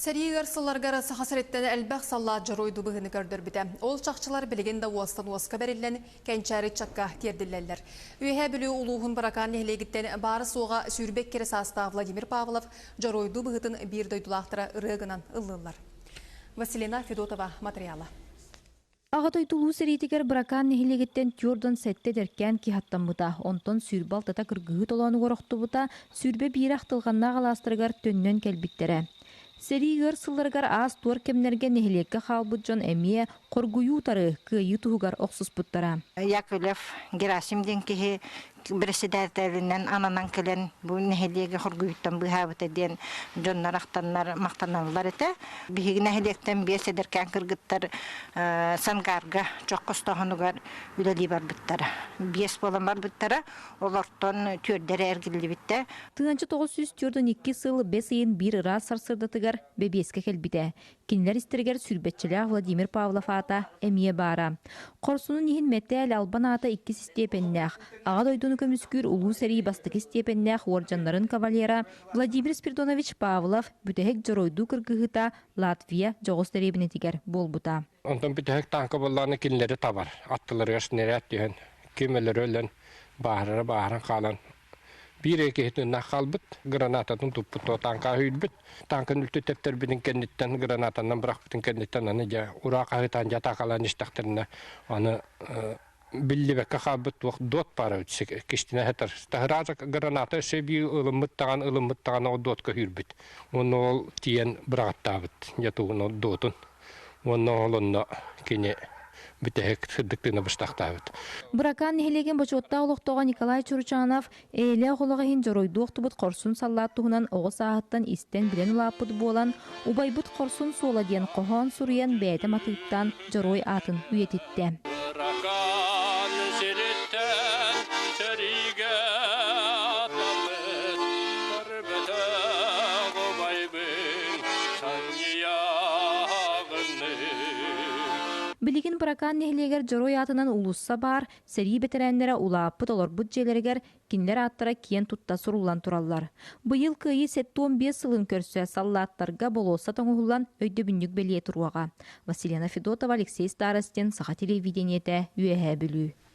Сэрии ыар сылларыгар Саха сириттэн элбэх саллаат дьоруойдуу быһыыны көрдөрбүтэ. Ол чахчылар билигин да уостан уоска бэриллэн, кэнчээри ыччакка тиэрдиллэллэр. Үөһээ Бүлүү улууһун Быракаан нэһилиэгиттэн баара-суоҕа 22 эрэ саастаах Владимир Павлов дьоруойдуу быһыытын биир дойдулаахтара ырыа гынан ыллыыллар. Василина Федотова матырыйаала. Аҕа дойду Улуу сэриитигэр Быракаан нэһилиэгиттэн 47 эдэркээн киһи аттаммыта, онтон 26-та кыргыһыы толоонугар охтубута, 21 ахтылҕаннаах алаастарыгар төннөн кэлбиттэрэ. Сэрии ыар сылларыгар аас-туор кэмнэргэ нэһилиэккэ хаалбыт дьон эмиэ хоргуйуу утары, кыайыы туһугар охсуспуттара. Яковлев Герасим диэн киһи бэрэссэдээтэлинэн ананан кэлэн бу нэһилиэги хоргуйуттан быыһаабыта диэн дьоннор ахтаннар махтаналлар этэ. Биһиги нэһилиэктэн биэс эдэркээн кыргыттар Сангарга чох хостооһунугар үлэлии барбыттара. Биэс буолан барбыттара, олортон түөрдэрэ эргиллибиттэ. 1942 сыл бэс ыйын биир ыраас сарсыардатыгар бэбиэскэ кэлбитэ. Кинилэр истэригэр сүүрбэччэлээх Владимир Павлов аата эмиэ баара. Хорсунун иһин мэтээл албан аата иккис истиэпэннээх, Аҕа дойдуну көмүскүүр Улуу сэрии бастакы истиэпэннээх уордьаннарын кавалера Владимир Спиридонович Павлов бүтэһик дьоруойдуу кыргыһыыта Латвия дьоҕус дэриэбинэтигэр буолбута. Онтон бүтэһик тааҥка буоллаҕына кинилэри табар. Аттыларыгар снаряд түһэн, ким өлөрө өлөн, бааһырара бааһыран хаалан биир эрэ киһи тыыннаах хаалбыт, гранататын туппут, тааҥка үүрбүт. Тааҥканы үлтү тэптэрбитин кэнниттэн, гранатанан бырахпытын кэнниттэн аны дьэ ураа хаһыытаан дьэ атаакалаан истэхтэринэ аны биллибэккэ хаалбыт туох дот баара кистинэ сытар. Таһыраата граната өссө биир ылыммыт даҕаны ылыммыт даҕаны ол дотка үүрбүт. Уонна ол тиийэн быраҕаттаабыт дьэ тугун дотун. Уонна ол онно кини бүтэһик сырдык тыына быстахтаабыт. Быракаан нэһилиэгин бочуоттаах олохтооҕо Николай Чуручанов эйэлээх олох иһин дьоруойдуу охтубут хорсун саллаат туһунан оҕо сааһыттан истэн-билэн улааппыт буолан, убайбыт хорсун суола диэн хоһоон суруйан бэйэтэ матыыптаан дьоруой аатын үйэтиттэ. Быракаан сириттэн сэриигэ аттаммыт көрбөтөх убайбын Билигин Быракаан нэһилиэгэр Дьоруой аатынан уулусса баар, сэрии бэтэрээннэрэ улааппыт олорбут дьиэлэригэр кинилэр ааттара киэн тутта суруллан тураллар. Быйыл Кыайыы 75 сылын көрсө саллааттарга болуоссат оҥоһуллан өйдөбүнньүк бэлиэ туруоҕа. Василена Федотова, Алексей Старостин, Саха телевидениетэ, Үөһээ Бүлүү.